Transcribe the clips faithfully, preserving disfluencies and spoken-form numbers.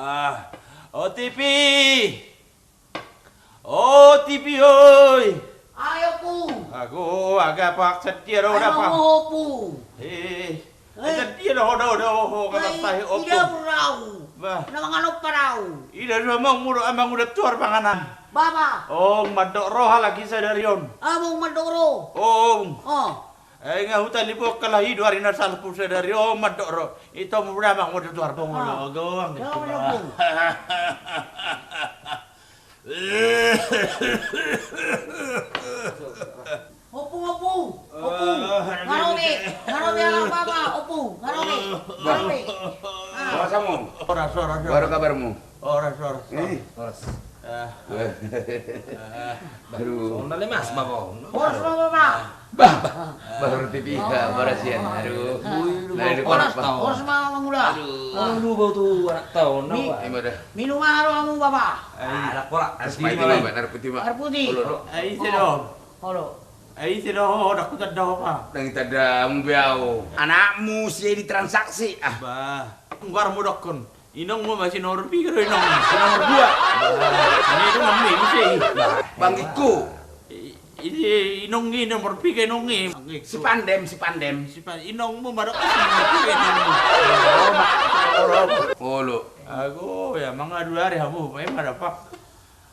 Ah, O T P. O T P oi. Ayo, Pu. Ago, aga, Pak, sadia do, Pak. Ayo, Pu. Eh. Eh. Sadia do, do, do, ho, ho, ida burau. Bah. Na manganon parau. Ida do amang muru, amang uda tuar panganan. Bapa. Oh, mandok ro halak i sadari on. Amang mandok ro. Oh. Oh. Eh, nga huta libo kala i do ari na salpu sadari on mandok ro. Ito mura amang uda tuar panganan. Ah. Ago, anggo. Ompung, ompung. Ompung. Nga ro be, nga ro be, Bapa, ompung, nga ro be, nga ro be. Ah. Horas, Among. Horas, horas, horas. Baru kabarmu? Horas, horas. Eh. Horas. Ah. Aduh. Songon na lemas, Bapa. Horas, Bapa. Bah, bah, bah, roti piha, barasian. Aduh. Horas, horas, Amang uda. Aduh. Aduh, bau tu anak taon. Minum aha do hamu, Bapa? Air putih, Bapa, air putih, Bapa. Air putih. Olo, olo. Air putih do. Olo. Air putih do, ndang hutanda, Bapa. Ndang hutanda, amang be au. Anakmu sai ditransaksi, ah. Bah, nggoarmu dokkon. Inongmu ma si nomor piga do inong? Si nomor dua. Bah, ini inong ni, ini si. Bah, bangikku. I-, ini inong ni nomor piga inong ni? Bangikku. Si Pandem, si Pandem. Si Pa-, inongmu ma dokkon si nomor piga inongmu? Olo. Ago, ya, mangadu ari hamu, pa, ima dapak.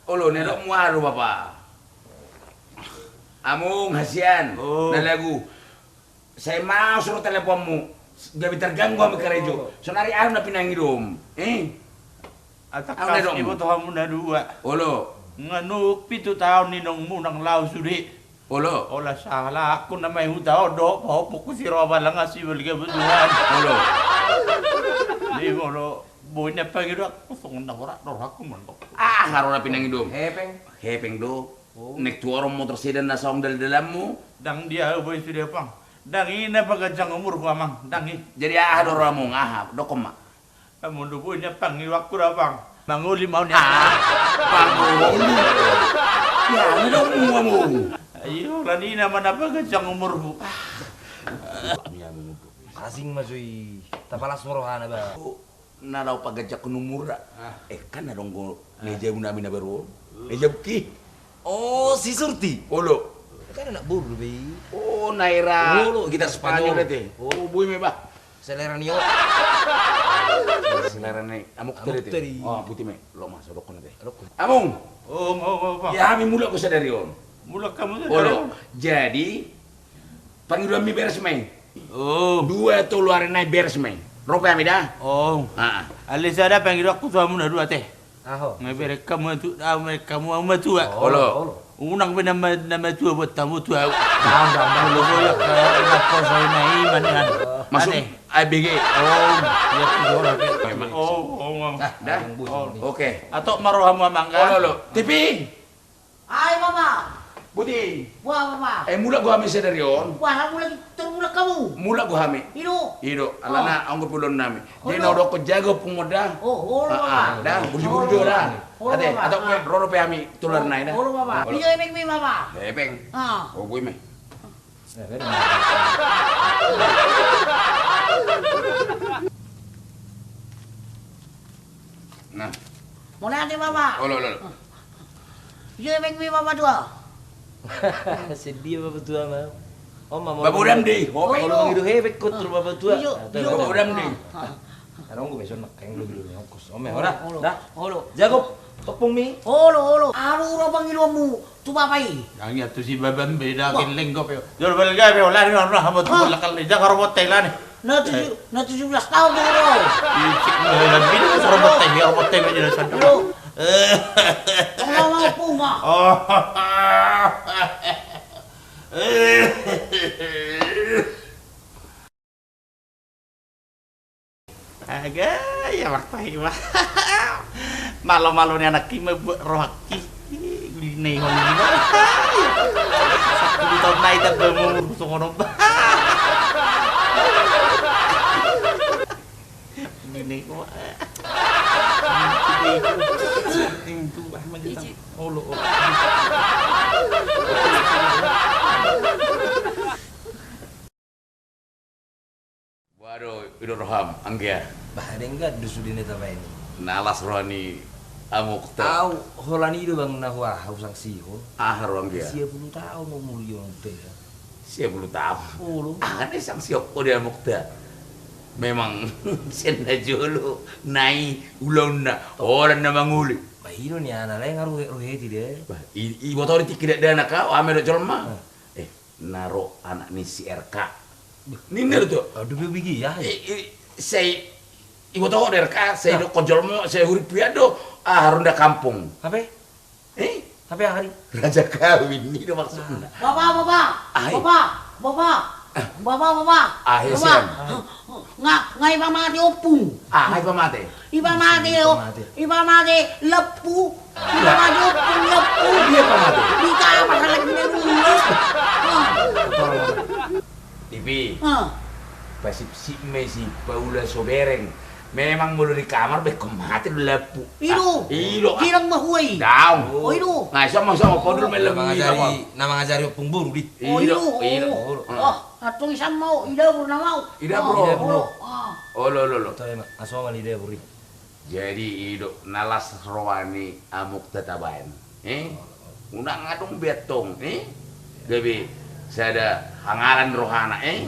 Olo, na dok muaru, Bapa. Among hasian, oh. Na lagu. Sai masuk teleponmu, gabe terganggu hami karejo. Sonari ahu na pinangidom. Eh. Atak kas diboto hamu na dua. Olo. Nga nunga pitu taon inongmu ndang laho sude. Olo. Ola sahalakku na mai huta on do, pahompungku si Roha Balang asi balga butuhan. Olo. Di olo, boi na pangido, songon na horas do rohangku mandok. Ah, nga ro na pinangidom. Hepeng. Hepeng do. Oh. Naeng tuhoron motor sedan na saong daldalanmu. Ndang di ahu boi sude, Pang. Ndang i na paganjang umurhu, Amang, ndang i. Jadi aha do ro, Among, aha? Dokkon ma. Among do boi na pangidoanku da, Pang. Mangoli ma au ni. Ah, mangoli. Ya, na dok mu, Among. Iyo, alani i nama na paganjang umurhu. Asing ma jo i. Tapalas ma rohana, Bapa. Na laho paganjang umur da. Ah. Eh, kan adong do, ah, na jabu nami na baru on. Na jabu ki. Oh, si Surti. Olo. Kan anak boru do be i. Oh, na era, olo, gitar Spanyol ate. Oh, boi ma i, Bah. Selera ni o. Selera ni Among tadi. Among tadi. Oh, boti ma i. Loas ma, so dokkon ate. Dokkon. Among. Oh, oh, oh, Bah. Ya, hami mulak do sadari on. Mulak hamu sadari on. Olo. Jadi, pangidoanmi beres ma i. Oh. Dua tolu ari nai beres ma i. Ro pe hami da. Oh. Ah. Alai sada pangidoanku tu hamu na dua ate. Aho. Nga bereng hamu tu, ahu bereng hamu, ahu matua. Olo. Olo. Unang be nama, nama tua buat hamu tu ahu. Ndang, ndang, ndang. Olo, boya, eh, na poso i na i ma nian. Masuk ate. A B G. Oh, iya, tu ora be. Memang. Oh, oh, Amang. Ah, da. Oke. Atok ma rohamu, Amang, kan? Olo, olo. T V. Ai, Bapa. Boti. Boa, Bapa. Eh, mulak do hami sadari on. Boa, mulak, tor mulak hamu. Mulak do hami. I do. I do. Alana, oh, anggo pulon nami. Olo. Jadi na hudokkon jago pungmon da. Oh, olo, ah, Bapa. Ah, da, burju-burju da. Olo, Bapa. Ate, atok pe, ah, ro do pe hami tolu ari nai da. Olo, Bapa. Olo. Piga hepengmi, Bapa? Hepeng. Ah. Oh, boi ma i. Nah. Mauliate, Bapa. Olo, olo, olo. Piga hepengmi, Bapa tua? Sadia, Bapa tua, ma. Om, ma, Bapa Udam di. Olo, mangido hepeng, kotor, Bapa tua. Iyo, iyo. Bapa Udam di. Ah, ah. Adong do be son na keng do dulu, ongkos. Ome, ora? Olo, olo. Da? Olo. Jago, topung mi? Olo, olo. Aru ro pangidoanmu tu bapa i. Ndang i, tu si bapa be da, gelleng dope. Jolo balga be, ola ni, ola hamu tu, ola kali, jago robot te ilani. Na tujuh, na tujuh belas taon do ro. Icik, na bini, robot te, robot te, bini, sadu. Olo. Tolong mau puma. Oh. Aga, ia martahi ma. Malo-malo ni anakki ma buat rohakki. Gulingna i hon i ma. Sapulu taon nai tamba umurhu songon on. Gulingna i ma. Olo, olo. Boa do, i do roham, anggia. Bah, denggan do sude na tabaen i. Na las roha ni amokta. Au, holan i do bang na huaha husangsihon. Aha roha anggia? Sia pulu taon umur i amokta. Sia pulu taon. Olo. Aha na husangsihon ho di amokta? Memang sian na jolo nai ulaonna, holan na mangoli. Bah, i do nian alai nga ruhet-ruheti de. Bah, i, iboto ho di tingki dakdanak au, ame dohot jolma. Eh, na ro anak ni si R K. Ninna do tu. Aduh, be bigi ya. I, i, sai iboto ho di R K, sai didok jolma, sai hurip hian do, ah, ronda kampung. Hape? Eh? Hape aha i? Raja kawin, i do maksudna. Bapa, bapa. Ai. Bapa, bapa. Bapa, bapa. Aha sian? Nga, nga ipamate ompung. Aha ipamate? Ipamate, ipamate lempu. Ipamate ompung lempu. Dia ipamate. Di kamar lagi. Tipi. Pasipsip ma i si paula so bereng. Memang molo di kamar be ingkon mate do lempu. I do. I do. Girang ma hua i. Daong. O, i do. Nga, sama-sama podul ma i. Na mangajari ompung boru di. I do. I do. Oh, antong i sama i dapur nama au. I dapur. Olo, olo, olo. Asoma di dapur i. Jadi i do na las roha ni amokta tabaen. Eh? Unang adong be antong, eh? Gabe sada hangalan rohana, eh?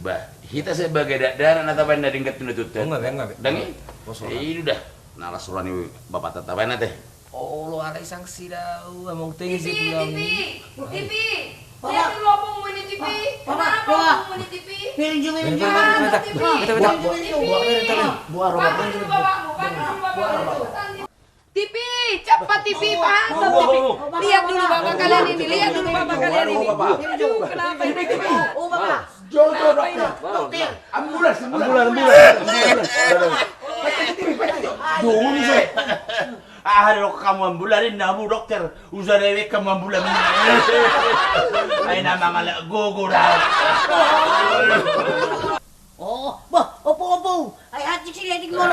Bah, hita sebagai dakdanak na tabaen na denggan tu na tutu. Ndang i? I do da. Na las roha ni bapakta tabaen ate. Olo, alai sangsi do au amokta i. Tipi, Tipi. Lihat dulu ompungmu ini, Tipi. Kenapa ompungmu ini, Tipi? Panggil dulu bapakmu, panggil dulu bapakmu. Tipi, cepat, Tipi, paham, Tipi. Lihat dulu bapak kalian ini, lihat dulu bapak kalian ini. Aduh, kenapa ini, Tipi? Kenapa ini? Ambulan, ambulan. Aha do hamu ambulan, inna hamu dokter, usa dewek hamu ambulan. Ai na mangalap gogo da. Oh, bah, opo, opo. Ai hansit si letik molo.